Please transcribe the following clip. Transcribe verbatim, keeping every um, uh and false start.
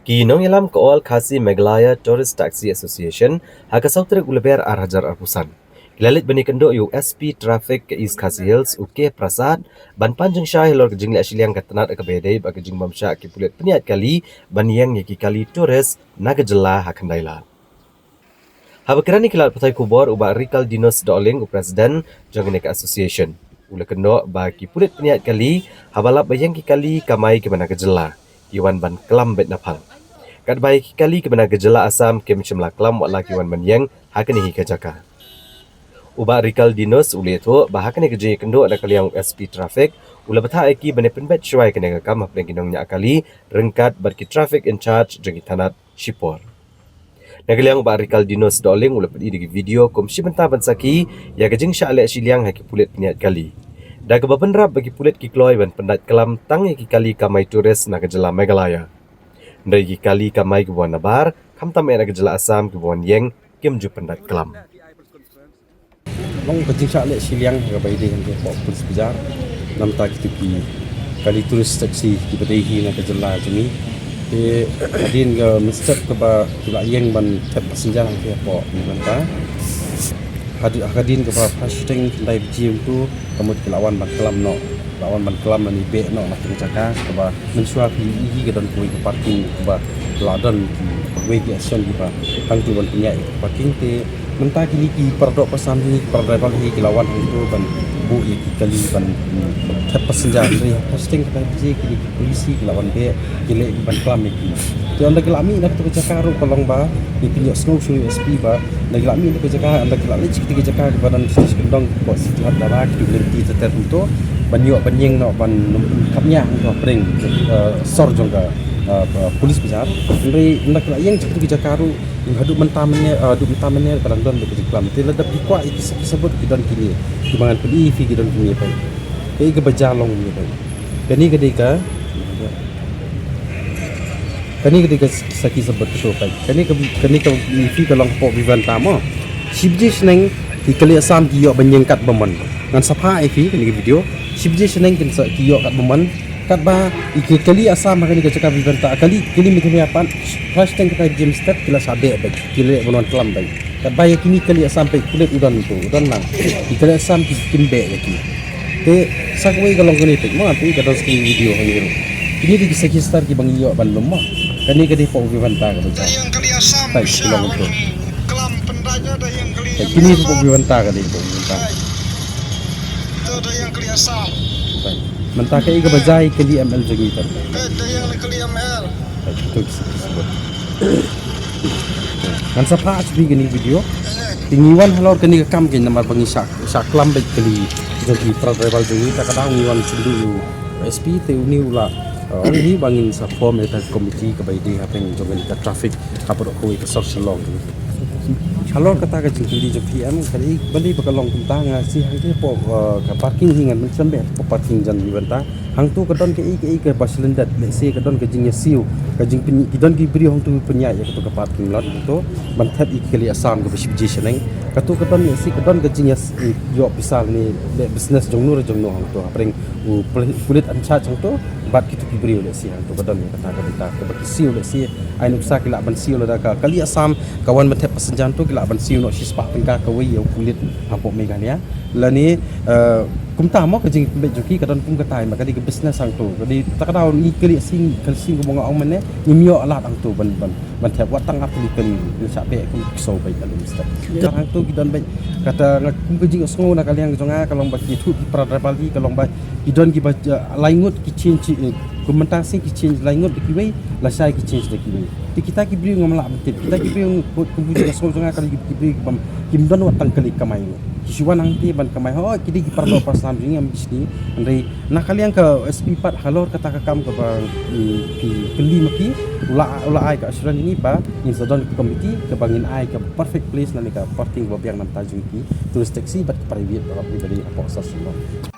Ki nongïalam ka All Khasi Meghalaya Tourist Taxi Association ha ka saw tarik u Lber ar hajar arphew san ki la leit ban ïakynduh ïa u S P Traffic ka East Khasi Hills u K Prasad ban pan jingshai halor ka jingleh shiliang ka tnat kaba ïadei bad ka jingbym shah ki pulit pynïaid kali ban ïeng ïa ki kali tourist na ka jylla ha Khyndai Lad. Haba kren ïa ki lad pathai khubor u Bah Rikaldinus Dohling u president jong kane ka association u la kynduh ba ki pulit pynïaid kali haba lap ba ïeng ki kali kamai kiba na ka jylla ki wan ban klam beit na phang. Katba ïa ki kali kiba na ka jylla Assam kim shym la klam wat la ki wan ban ïeng ha kane hi ka jaka. U Bah Rikaldinus u la ïathuh ba ha kane ka jingïakynduh na ka liang u S P Traffic u la bthah ïa ki ban ïa pynbeit shuwa ïa kane ka kam hapdeng ki nongñiah kali ryngkat bad ki traffic in charge jong ki thanat shipor. Na ka liang u Bah Rikaldinus Dohling u la pyni da ki video kum shi bynta ban sakhi ïa ka jingshah leh shiliang ha ki pulit pynïaid kali. Da kaba bynrap ba ki pulit ki kloi ban pyndait klam tang ïa ki kali kamai tourist na ka jylla Meghalaya. Hynrei ki kali kamai kiba wan nabar khamtam eh na ka jylla Assam kiba wan ïeng kim ju pyndait klam. Long ka jingshah leh shiliang kaba ïadei hangtei hapoh Police Bazar. Namar kito ki kali tourist taxi kiba dei hi na ka jylla jong ngi. Te hadien ka mynstep kaba ki la ïeng ban thep passenger hangtei hapoh Meghalaya. Had-, hadien kaba phra shiteng khyndai baje kumto, ka mut ki la wan ban klam noh. La wan ban klam lane beh noh na ka jaka kaba mynshuwa phi ïohi ka don kawei ka parking kaba la don kiwei ki association kiba hangto ban pynïaid ïa ka parking. Te mynta kine ki para doh para sam hi, para driver hi ki la wan hangto ban buh ïa ki kali ban, hmm, thep passenger. Hynrei ha phra shiteng khyndai baje kine ki police hi ki la wan beh, ki leh ban klam ïa ki. Te ynda ki la mih na kato ka jaka ruh ka long ba ngi pynïohsngew sha u S P ba ynda ki la mih na ka jaka, ynda ki la leit sha kata ka jaka kaba don sha kyndong ka City Hut Dara, ki tu lynti ter ter kumto ban ïoh ban ïeng noh ban khapngiah kumto hapdeng, eh, sor jong ka, eh, Police Bazar. Hynrei ynda ki la ïeng sha kata ka jaka ruh haduh mynta mynne, eh, haduh mynta mynne ka dang don ka jingklam. Te lada phi kwah ïa ki sakhi sabut ki don kine kiba ngan pyni ïa phi, ki don kine pat. Kaei kaba jia long kine pat. Kane ka dei ka Kane ka dei ka sakhi sabut kato pat. Kane ka, kane ka ïa phi ka long hapoh Vivanta mo. Shi baje shaneng ki kali Assam ki ïoh ban ïeng katba mon. Ngan sa phah ïa phi kane ka video. Shi baje shaneng kin sa ki ïoh katba mon. Katba ïa ki kali Assam ha kane ka jaka Vivanta, kali, kali Meghalaya pat, phra shiteng khyndai baje mynstep ki la shah beh beit, ki la leh ban wan klam beit. Katba ïa kine kali Assam pat pulit u don to, u don lang. Ki kali Assam ki, kim beh ïa ki. Te sa kawei ka long kane pat mo, te ka don sa kawei video hangne ruh. Kine dei ki sakhi star kiba ngi ïoh ban lum mo. Kane ka dei hapoh Vivanta kaba jia. Pat ki long to. Pat kine hapoh Vivanta, ka dei hapoh Vivanta. Pat mynta kaei kaba jia ïa kali M L jong ngi pat. Pat to ki sakhi star. Ngan sa phah shuh kane ka video. Te ngi wan halor kane ka kam kein namar ba ngi shah, shah klam beit kali jong ki para driver jong ngi, ta ka daw ngi wan shim duh ïa u S P te une u la, uh, ong hi ba ngin sa form ïa ka committee kaba ïadei hapdeng jong kane ka traffic hapoh kawei ka sor Shillong. Halor kata ka jingkylli jong phi em, ka dei balei ba ka long kumta, nga sngew hangtei hapoh, uh, ka parking hi ngan mynshem beit hapoh parking jan Vivanta. Hangto ka don kaei kaei kaba shlyndet, lehse ka don ka jingïasiew, ka jingpyn-, ki don ki briew hangto pynïaid ïa kato ka parking lot hangto ban thep ïa ki kali Assam kaba shi baje shaneng. Kato ka don lehse ka don ka jingïas-, eh, ïoh pisa lane leh business jongno re jongno hangto hapdeng u pul-, pulit in charge hangto bad kito ki briew lehse hangto ka don ïa kata ka bynta kaba ki siew lehse ai nuksa ki lah ban siew lada ka kali Assam ka wan ban thep passenger hangto ki lah ban siew noh shispah tyngka kawei ïa u pulit hapoh Meghalaya. Lane, eh, kumta mo ka jingpynbeit jong ki ka don kum kata, ma ka dei ka business hangto. Ka dei ta ka daw ngi kali sing, kali sing kumba nga ong mynne, ngim ïoh lad hangto ban, ban, ban thep wat tang ar tylli kali, ngi shah beh kum ki saw beit ka lum step. Hangto ki don beit kata nga kum ka jingsngew na ka liang jong nga ka long ba ki thuh ki para driver ki ka long ba ki don kiba, eh, lai ngut ki change, eh, kum mynta sing ki change lai ngut da kiwei, lashai ki change da kiwei. Te kita ki briew ngam lah ban tip. Kita ki briew ngut kum ki jingsngew jong nga ka long ki briew ki bym, kim don wat tang kali kamai. Ki shu wan hangtei ban kamai, hooid ki dei ki para doh para sam jong ngi, ym bishni. Hynrei na ka liang ka S P pat halor kata ka kam kaba, mm, ki kylli ma ki, u la, u la ai ka assurance ïa ngi ba ngin sa don ka committee kaba ngin ai ka perfect place lane ka parking ba biang na bynta jong ki tourist taxi bad ki private ba ki ba dei hapoh sor Shillong.